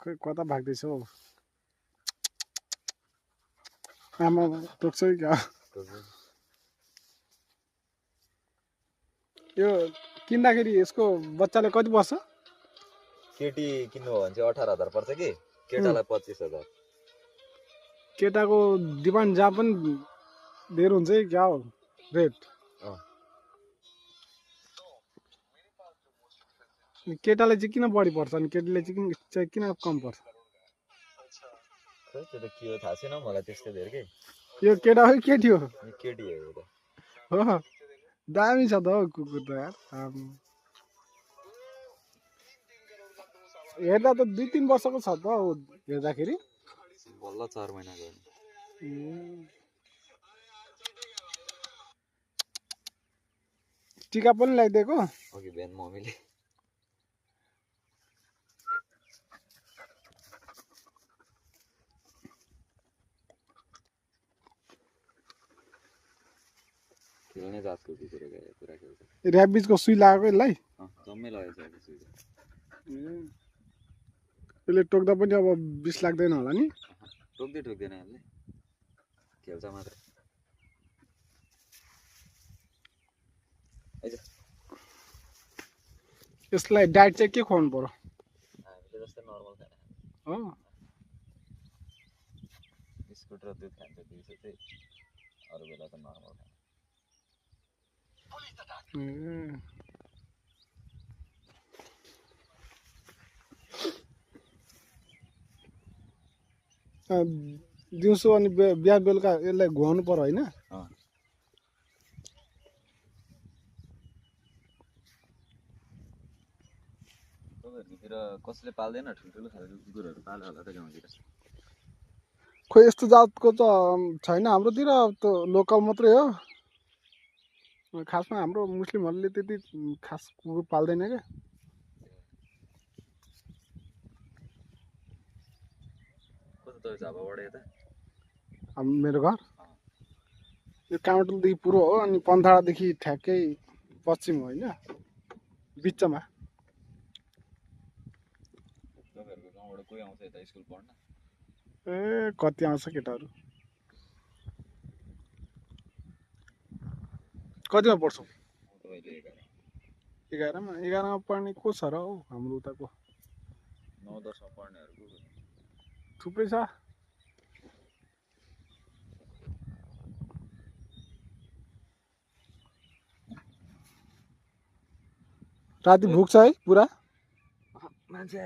खै कता भाग्दैछ हौ आमा टोक्छ कि क्या यो किन्दाखेरि यसको बच्चाले कति पर्छ केटी किन्नु हो भने चाहिँ 18,000 पर्छ कि केटालाई 25,000 केटाको डिमान्ड जहाँ पनि धेर हुन्छ कि क्या हो रेट केटाले चाहिँ किन बढी पर्छ अनि केटीले चाहिँ किन कम पर्छ खै त्यो त के हो थाहा छैन मलाई त्यस्तो धेर के यो केटा हो कि केटी हो केटी हो त हो दामी छ त हौ कुकुर त यार हेर्दा त 2-3 वर्षको छ त हौ हेर्दाखेरि बल्ल 4 महिनाको टिका पनि लगाइदिएको अघि बिहान मम्मीले खेल्ने जातको कुकुर हो पुरा खेल्छ ऱ्याबिजको सुई लगाएको यसलाई जम्मै लगाएको छ सुई यसले टोक्दा पनि अब विष लाग्दैन होला नि ठोक्दैन यसले खेल्छ मात्र यसलाई डाइट चाहिँ के खुवाउनु पर्यो हामीले जस्तै नर्मल खाना हो बिस्कुट र दुध खान्छ दिउँसो चाहिँ अरू बेला त नर्मल खाना दिउँसो अनि बिहान बेलुका यसलाई घुमाउनु पर्यो होइन तपाईँहरूकोतिर कसले पाल्दैन ठुल्ठुलो खालको कुकुरहरू पाल्छ होला त गाउँतिर खोइ यस्तो जातको त छैन हाम्रोतिर त लोकल मात्रै हो खासमा हाम्रो मुस्लिमहरूले त्यति खास कुकुर पाल्दैन क्या मेरो घर यो काउन्टरदेखि पुरो हो अनि पन्थाडादेखि ठ्याक्कै पश्चिम हो होइन बिचमा ए कति आउँछ केटाहरू कतिमा पढ्छौ 11मा पढ्ने को छ र हौ हाम्रो उताको 9-10मा पढ्नेहरूको थुप्रै छ राति भुक्छ है पुरा मान्छे